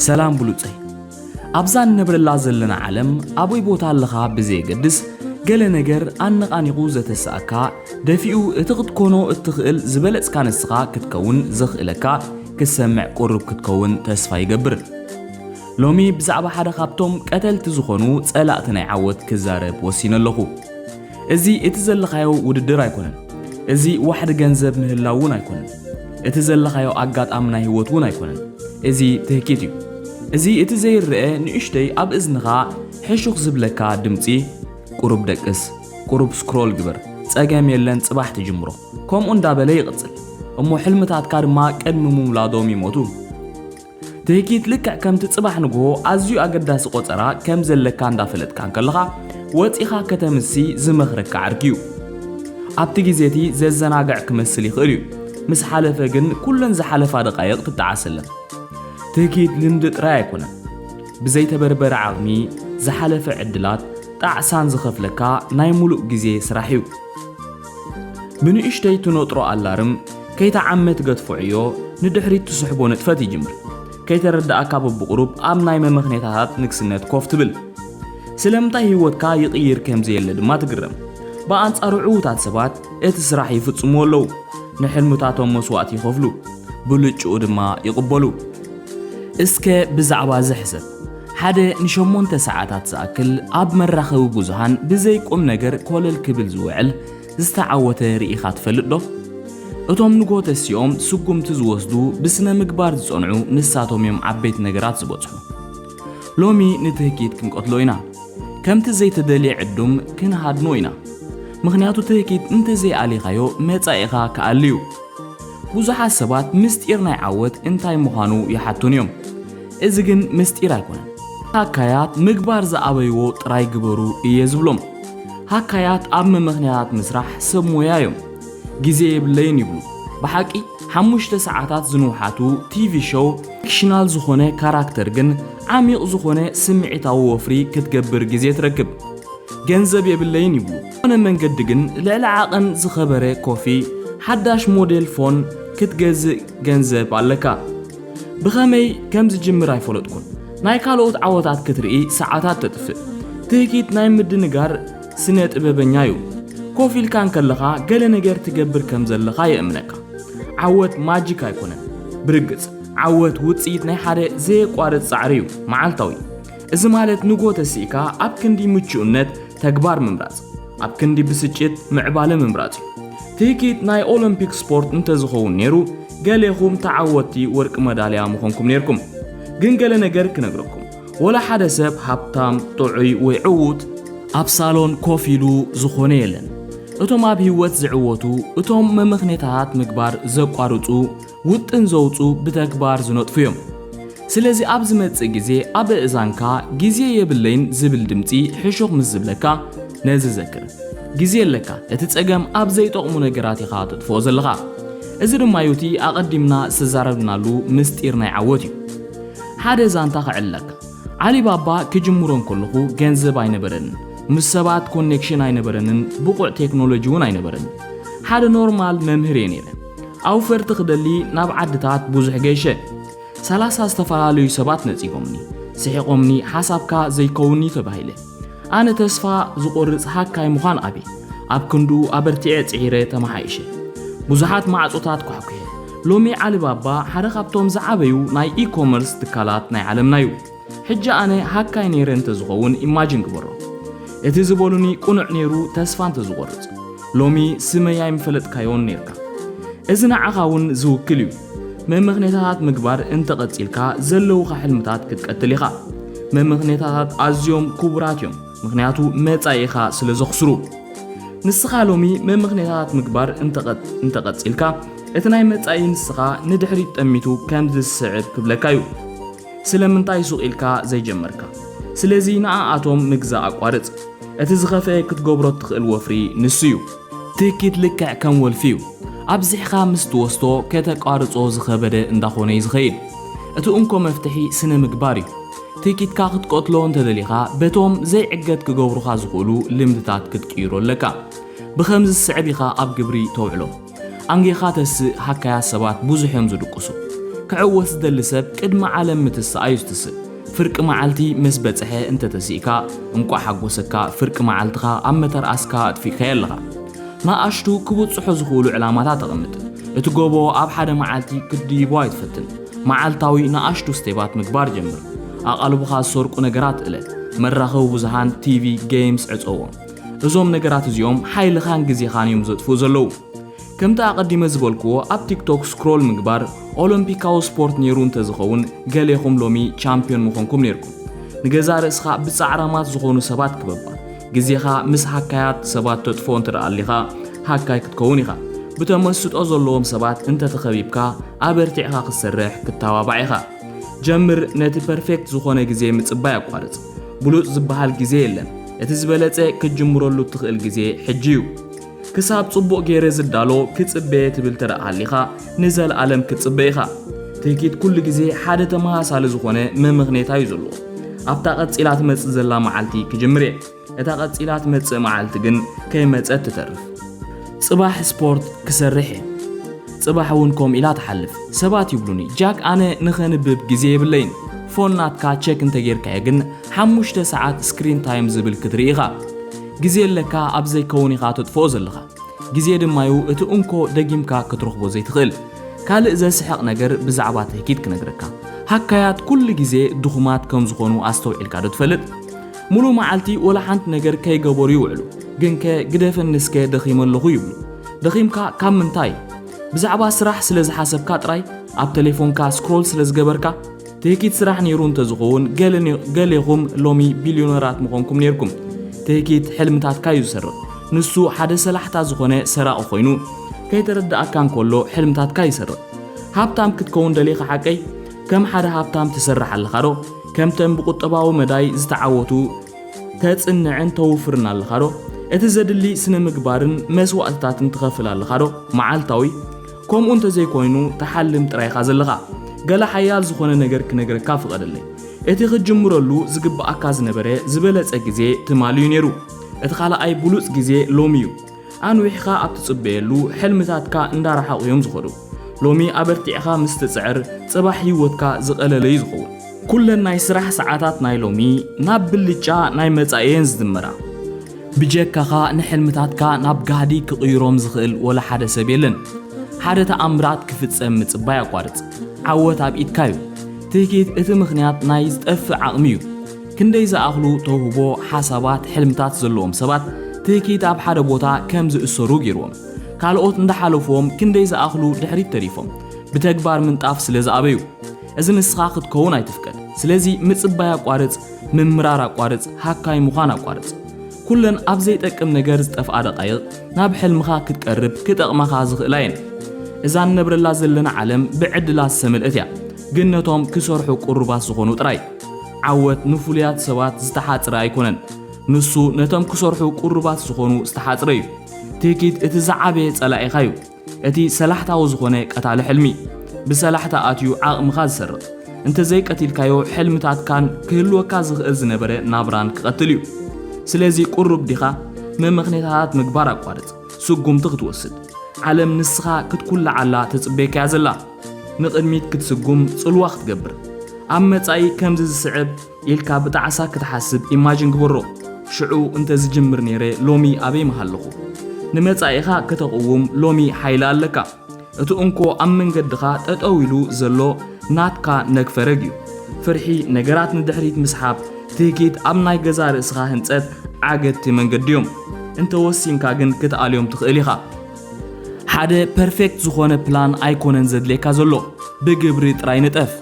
ሰላም ብሉጸይ። ኣብዛ እንነብረላ ዘለና ዓለም ኣበይ ቦታ ኣለኻ ብዘየገድስ፣ ገለ ነገር ኣነቓኒቑ ዘተስኣካ፣ ደፊኡ እቲ ክትኮኖ እትኽእል ዝበለጽካ ንስኻ ክትከውን ዘኽእለካ ክትሰምዕ ቁሩብ ክትከውን ተስፋ ይገብር። ሎሚ ብዛዕባ ሓደ ካብቶም ቀተልቲ ዝኾኑ ጸላእቲ ናይ ዓወት ክዛረብ ወሲነ ኣለኹ። እዚ እቲ ዘለኻዮ ውድድር ኣይኮነን። እዚ ዋሕዲ ገንዘብ ምህላው እውን ኣይኮነን። እቲ ዘለኻዮ ኣጋጣሚ ናይ ህይወት እውን ኣይኮነን። እዚ ትህኪት እዩ። እዚ እቲ ዘይረአ ንእሽተይ ኣብ እዝንኻ ሕሹኽ ዝብለካ ድምጺ፣ ቁሩብ ደቅስ፣ ቁሩብ ስክሮል ግበር፣ ጸገም የለን ጽባሕ ትጅምሮ፣ ከምኡ እንዳበለ ይቕጽል። እሞ ሕልምታትካ ድማ ቅድሚ ምውላዶም ይሞቱ። ትህኪት ልክዕ ከምቲ ጽባሕ ንግሆ ኣዝዩ ኣገዳሲ ቆጸራ ከም ዘለካ እንዳፈለጥካ እንከለኻ ወጺኻ ከተምሲ ዝመኽረካ ዓርኪ እዩ። ኣብቲ ግዜ እቲ ዘዘናግዕ ክመስል ይኽእል እዩ። ምስ ሓለፈ ግን ኩለን ዝሓለፋ ደቃይቕ ትጠዓሰለን። ትህኪት ልምዲ ጥራይ ኣይኮነን። ብዘይተበርበረ ዓቕሚ ዝሓለፈ ዕድላት ጣዕሳን ዝኸፍለካ ናይ ሙሉእ ግዜ ስራሕ እዩ። ብንእሽተይ ትነጥሮ ኣላርም ከይተዓመ ትገድፎ ዕዮ ንድሕሪት ትስሕቦ ንጥፈት ይጅምር። ከይተረዳእካ በብቑሩብ ኣብ ናይ መመኽኔታታት ንግስነት ኮፍ ትብል። ስለምንታይ ህይወትካ ይቕይር ከም ዘየለ ድማ ትግረም። ብኣንጻሩ ዕዉታት ሰባት እቲ ስራሕ ይፍጽምዎ ኣለዉ። ንሕልምታቶም መስዋእቲ ይኸፍሉ፣ ብልጭኡ ድማ ይቕበሉ። እስከ ብዛዕባ እዚ ሕሰብ። ሓደ ንሸሞንተ ሰዓታት ዝኣክል ኣብ መራኸቢ ብዙሃን ብዘይ ቁም ነገር ኮለል ክብል ዝውዕል ዝተዓወተ ርኢኻ ትፈልጥ ዶ? እቶም ንግሆ ተሲኦም ስጉምቲ ዝወስዱ ብስነ ምግባር ዝጸንዑ ንሳቶም እዮም ዓበይቲ ነገራት ዝበጽሑ። ሎሚ ንትህኪት ክንቀትሎ ኢና። ከምቲ ዘይተደልየ ዕዱም ክንሃድኖ ኢና። ምኽንያቱ ትህኪት እንተዘይኣሊኻዮ መጻኢኻ ክኣሊ እዩ። ብዙሓት ሰባት ምስጢር ናይ ዓወት እንታይ ምዃኑ ይሓቱን እዮም። እዚ ግን ምስጢር ኣይኮነን። ሃካያት ምግባር ዝኣበይዎ ጥራይ ግበሩ እየ ዝብሎም። ሃካያት ኣብ መመኽንያታት ምስራሕ ሰብ ሞያ እዮም። ግዜ የብለይን ይብሉ። ብሓቂ ሓሙሽተ ሰዓታት ዝንውሓቱ ቲቪ ሾው ፊክሽናል ዝኾነ ካራክተር ግን ዓሚቕ ዝኾነ ስምዒታዊ ወፍሪ ክትገብር ግዜ ትረክብ። ገንዘብ የብለይን ይብሉ። ዝኾነ መንገዲ ግን ልዕሊ ዓቐን ዝኸበረ ኮፊ፣ ሓዳሽ ሞዴል ፎን ክትገዝእ ገንዘብ ኣለካ። ብኸመይ ከም ዝጅምር ኣይፈለጥኩን። ናይ ካልኦት ዓወታት ክትርኢ ሰዓታት ተጥፍእ። ትህኪት ናይ ምድንጋር ስነ ጥበበኛ እዩ። ኮፍ ኢልካ እንከለኻ ገለ ነገር ትገብር ከም ዘለኻ የእምነካ። ዓወት ማጂክ ኣይኮነን። ብርግጽ፣ ዓወት ውጽኢት ናይ ሓደ ዘየቋርጽ ጻዕሪ እዩ፣ መዓልታዊ። እዚ ማለት ንግሆ ተሲእካ ኣብ ክንዲ ምቹእነት ተግባር ምምራጽ፣ ኣብ ክንዲ ብስጭት ምዕባለ ምምራጽ እዩ። ትህኪት ናይ ኦሎምፒክ ስፖርት እንተዝኸውን ነይሩ፣ ገሌኹም ተዓወትቲ ወርቂ መዳልያ ምኾንኩም ነይርኩም። ግን ገለ ነገር ክነግረኩም፣ ወላ ሓደ ሰብ ሃብታም፣ ጥዑይ ወይ ዕዉት ኣብ ሳሎን ኮፍ ኢሉ ዝኾነ የለን። እቶም ኣብ ህይወት ዝዕወቱ፣ እቶም መመኽኔታት ምግባር ዘቋርጹ፣ ውጥን ዘውጹ ብተግባር ዝነጥፉ እዮም። ስለዚ ኣብ ዝመጽእ ግዜ ኣብ እእዛንካ ግዜ የብለይን ዝብል ድምጺ ሕሹኽ ምስ ዝብለካ ነዚ ዘክር። ግዜ ኣለካ፣ እቲ ጸገም ኣብ ዘይጠቕሙ ነገራት ኢኻ ተጥፍኦ ዘለኻ። እዚ ድማ እዩ እቲ ኣቐዲምና ዝተዛረብናሉ ምስጢር ናይ ዓወት እዩ። ሓደ ዛንታ ከዕልለካ። ዓሊባባ ክጅምሮ እንከለኹ ገንዘብ ኣይነበረንን፣ ምስ ሰባት ኮኔክሽን ኣይነበረንን፣ ብቑዕ ቴክኖሎጂ እውን ኣይነበረንን። ሓደ ኖርማል መምህር እየ ነይረ። ኣውፈርቲ ክደሊ ናብ ዓድታት ብዙሕ ገይሸ። ሰላሳ ዝተፈላለዩ ሰባት ነጺጎምኒ፣ ስሒቖምኒ፣ ሓሳብካ ዘይከውን'ዩ ተባሂለ። ኣነ ተስፋ ዝቖርጽ ሃካይ ምዃን ኣበይ? ኣብ ክንድኡ ኣበርቲዐ ጽዒረ ተመሓይሸ። ብዙሓት ማዕጾታት ኳሕኲሐ። ሎሚ ዓሊባባ ሓደ ካብቶም ዝዓበዩ ናይ ኢኮመርስ ትካላት ናይ ዓለምና እዩ። ሕጂ ኣነ ሃካይ ነይረ እንተዝኸውን ኢማጂን ግበሮ። እቲ ዝበሉኒ ቅኑዕ ነይሩ ተስፋ እንተዝቖርጽ። ሎሚ ስመይ ኣይምፈለጥካዮን ነይርካ። እዚ ንዓኻ እውን ዝውክል እዩ። መመኽኔታታት ምግባር እንተቐጺልካ ዘለውኻ ሕልምታት ክትቀትል ኢኻ። መመኽኔታታት ኣዝዮም ክቡራት እዮም፣ ምኽንያቱ መጻኢኻ ስለ ዘኽስሩ። ንስኻ ሎሚ መመኽኔታታት ምግባር እንተቐ-፣ እንተቐጺልካ፣ እቲ ናይ መጻኢ ንስኻ ንድሕሪት ጠሚቱ ከም ዝስዕብ ክብለካ እዩ። ስለምንታይ ሱቕ ኢልካ ዘይጀመርካ? ስለዚ ንኣኣቶም ምግዛእ ኣቋርጽ። እቲ ዝኸፍአ ክትገብሮ እትኽእል ወፍሪ ንሱ እዩ። ትኪት ልክዕ ከም ወልፊ እዩ። ኣብዚሕካ ምስ ትወስዶ ከተቋርጾ ዝኸበደ እንዳኾነ እዩ ዝኸይድ። እቲ እንኮ መፍትሒ ስነ ምግባር እዩ። ትኪትካ ክትቀትሎ እንተደሊኻ በቶም ዘይዕገት ክገብሩኻ ዝኽእሉ ልምድታት ክትቅይሮ ኣለካ። ብኸምዚ ዝስዕብ ኢኻ ኣብ ግብሪ ተውዕሎ። ኣንጌኻ ተስእ ሃካያት ሰባት ብዙሕ እዮም ዝድቅሱ። ክዕወት ዝደሊ ሰብ ቅድሚ ዓለም ምትሳእ እዩ ዝትስእ። ፍርቂ መዓልቲ ምስ በጽሐ እንተተሲእካ፣ እንቋዕ ሓጎሰካ፣ ፍርቂ መዓልትኻ ኣብ መተርኣስካ ኣጥፊእካዮ ኣለኻ። ንኣሽቱ ክብጽሑ ዝኽእሉ ዕላማታት ኣቐምጥ። እቲ ጎቦ ኣብ ሓደ መዓልቲ ክትድይቦ ኣይትፈትን። መዓልታዊ ንኣሽቱ ስቴባት ምግባር ጀምር። ኣቓልቦኻ ዝሰርቁ ነገራት እለ። መራኸቢ ብዙሃን፣ ቲቪ፣ ጌምስ ዕጸዎም። እዞም ነገራት እዚኦም ሓይልኻን ግዜኻን እዮም ዘጥፍኡ ዘለዉ። ከምቲ ኣቐዲመ ዝበልክዎ፣ ኣብ ቲክቶክ ስክሮል ምግባር፣ ኦሎምፒካዊ ስፖርት ነይሩ እንተዝኸውን፣ ገሌኹም ሎሚ ቻምፒዮን ምኾንኩም ነይርኩም። ንገዛ ርእስኻ ብጻዕራማት ዝኾኑ ሰባት ክበባ። ግዜኻ ምስ ሃካያት ሰባት ተጥፍኦ እንተ ደኣ ኣሊኻ፣ ሃካይ ክትከውን ኢኻ። ብተመስጦ ዘለዎም ሰባት እንተ ተኸቢብካ፣ ኣበርቲዕኻ ክትሰርሕ ክተባባዕ ኢኻ። ጀምር፣ ነቲ ፐርፌክት ዝኾነ ግዜ ምጽባይ ኣቋርጽ። ብሉጽ ዝበሃል ግዜ የለን። እቲ ዝበለጸ ክትጅምረሉ እትኽእል ግዜ ሕጂ እዩ። ክሳብ ጽቡቕ ገይረ ዝዳሎ ክጽበየ ትብል እንተ ደኣ ሃሊኻ፣ ንዘለኣለም ክትጽበ ኢኻ። ትህኪት ኩሉ ግዜ ሓደ ተመሳሳሊ ዝኾነ መመኽኔታ እዩ ዘለዎ። ኣብታ ቀጺላ ትመጽእ ዘላ መዓልቲ ክጅምር እየ። እታ ቀጺላ ትመጽእ መዓልቲ ግን ከይመጸት ትተርፍ። ጽባሕ ስፖርት ክሰርሕ እየ። ጽባሕ እውን ከምኡ ኢላ ትሓልፍ። ሰባት ይብሉኒ፣ ጃክ፣ ኣነ ንኸንብብ ግዜ የብለይን። ፎን ናትካ ቸክ እንተጌርካዮ ግን ሓሙሽተ ሰዓት ስክሪን ታይም ዝብል ክትርኢ ኢኻ። ግዜ ኣለካ ኣብ ዘይከውን ኢኻ ተጥፍኦ ዘለኻ። ግዜ ድማዩ እቲ እንኮ ደጊምካ ክትረኽቦ ዘይትኽእል። ካልእ ዘስሕቕ ነገር ብዛዕባ ትህኪት ክነግረካ። ሃካያት ኩሉ ግዜ ድኹማት ከም ዝኾኑ ኣስተውዒልካ ዶ ትፈልጥ? ሙሉ መዓልቲ ወላ ሓንቲ ነገር ከይገበሩ ይውዕሉ። ግንከ ግደፈኒ እስከ ደኺመ ኣለኹ ይብሉ። ደኺምካ ካብ ምንታይ? ብዛዕባ ስራሕ ስለ ዝሓሰብካ ጥራይ? ኣብ ቴሌፎንካ ስክሮል ስለ ዝገበርካ? ትህኪት ስራሕ ነይሩ እንተዝኸውን፣ ገለ-፣ ገሌኹም ሎሚ ቢልዮነራት ምኾንኩም ነይርኩም። ትህኪት ሕልምታትካ እዩ ዝሰርቕ። ንሱ ሓደ ሰላሕታ ዝኾነ ሰራቒ ኮይኑ ከይተረድኣካ እንከሎ ሕልምታትካ ይሰርቕ። ሃብታም ክትከውን ደሊኻ ሓቀይ? ከም ሓደ ሃብታም ትሰርሕ ኣለኻ ዶ? ከምተን ብቁጠባዊ መዳይ ዝተዓወቱ ተጽንዕን ተውፍርን ኣለኻ ዶ? እቲ ዘድሊ ስነ ምግባርን መስዋእትታትን ትኸፍል ኣለኻ ዶ? መዓልታዊ? ከምኡ እንተዘይኮይኑ፣ ትሓልም ጥራይ ኢኻ ዘለኻ። ገለ ሓያል ዝኾነ ነገር ክነግረካ ፍቐደለይ። እቲ ክትጅምረሉ ዝግብኣካ ዝነበረ ዝበለጸ ግዜ ትማሊ እዩ ነይሩ። እቲ ካልኣይ ብሉጽ ግዜ ሎሚ እዩ። ኣንዊሕኻ ኣብ ትጽበየሉ፣ ሕልምታትካ እንዳረሓቑ እዮም ዝኸዱ። ሎሚ ኣበርቲዕኻ ምስ ትጽዕር፣ ጽባሕ ህይወትካ ዝቐለለ እዩ ዝኸውን። ኩለን ናይ ስራሕ ሰዓታት ናይ ሎሚ ናብ ብልጫ ናይ መጻኢ እየን ዝድመራ። ብጀካኻ ንሕልምታትካ ናብ ጋህዲ ክቕይሮም ዝኽእል ወላ ሓደ ሰብ የለን። ሓደ ተኣምራት ክፍጸም ምጽባይ ኣቋርጽ። ዓወት ኣብ ኢድካ እዩ። ትህኪት እቲ ምኽንያት ናይ ዝጠፍእ ዓቕሚ እዩ። ክንደይ ዝኣኽሉ ተውህቦ፣ ሓሳባት፣ ሕልምታት ዘለዎም ሰባት ትህኪት ኣብ ሓደ ቦታ ከም ዝእሰሩ ገይርዎም። ካልኦት እንዳሓለፍዎም ክንደይ ዝኣኽሉ ድሕሪት ተሪፎም፣ ብተግባር ምንጣፍ ስለ ዝኣበዩ። እዚ ንስኻ ክትከውን ኣይትፍቀድ። ስለዚ ምጽባይ ኣቋርጽ፣ ምምራር ኣቋርጽ፣ ሃካይ ምዃን ኣቋርጽ። ኩለን ኣብ ዘይጠቅም ነገር ዝጠፍኣ ደቃይቕ ናብ ሕልምኻ ክትቀርብ ክጠቕማኻ ዝኽእላ እየን። እዛ ንነብረላ ዘለና ዓለም ብዕድላት ዝተመልእት እያ፣ ግን ነቶም ክሰርሑ ቅሩባት ዝኾኑ ጥራይ። ዓወት ንፍሉያት ሰባት ዝተሓጽረ ኣይኮነን። ንሱ ነቶም ክሰርሑ ቅሩባት ዝኾኑ ዝተሓጽረ እዩ። ትህኪት እቲ ዝዓበየ ጸላኢኻ እዩ። እቲ ሰላሕታዊ ዝኾነ ቀታሊ ሕልሚ። ብሰላሕታ ኣትዩ ዓቕምኻ ዝሰርቕ። እንተዘይቀቲልካዮ፣ ሕልምታትካን ክህልወካ ዝኽእል ዝነበረ ናብራን ክቐትል እዩ። ስለዚ ቅሩብ ዲኻ? መመኽኔታታት ምግባር ኣቋርጽ። ስጉምቲ ክትወስድ። ዓለም ንስኻ ክትኩልዓላ ትጽበየካያ ዘላ። ንቕድሚት ክትስጉም ጽልዋ ክትገብር። ኣብ መጻኢ ከምዚ ዝስዕብ ኢልካ ብጣዕሳ ክትሓስብ ኢማጅን ግበሮ። ሽዑ እንተ ዝጅምር ነይረ ሎሚ ኣበይ ምሃለኹ? ንመጻኢኻ ከተቕውም ሎሚ ሓይሊ ኣለካ። እቲ እንኮ ኣብ መንገድኻ ጠጠው ኢሉ ዘሎ ናትካ ነግ ፈረግ እዩ። ፍርሒ፣ ነገራት ንድሕሪት ምስሓብ፣ ትህኪት ኣብ ናይ ገዛ ርእስኻ ህንጸት ዓገድቲ መንገዲ እዮም። እንተ ወሲንካ ግን ክትኣልዮም ትኽእል ኢኻ። ሓደ ፐርፌክት ዝኾነ ፕላን ኣይኮነን ዘድልየካ ዘሎ፣ ብግብሪ ጥራይ ንጠፍ።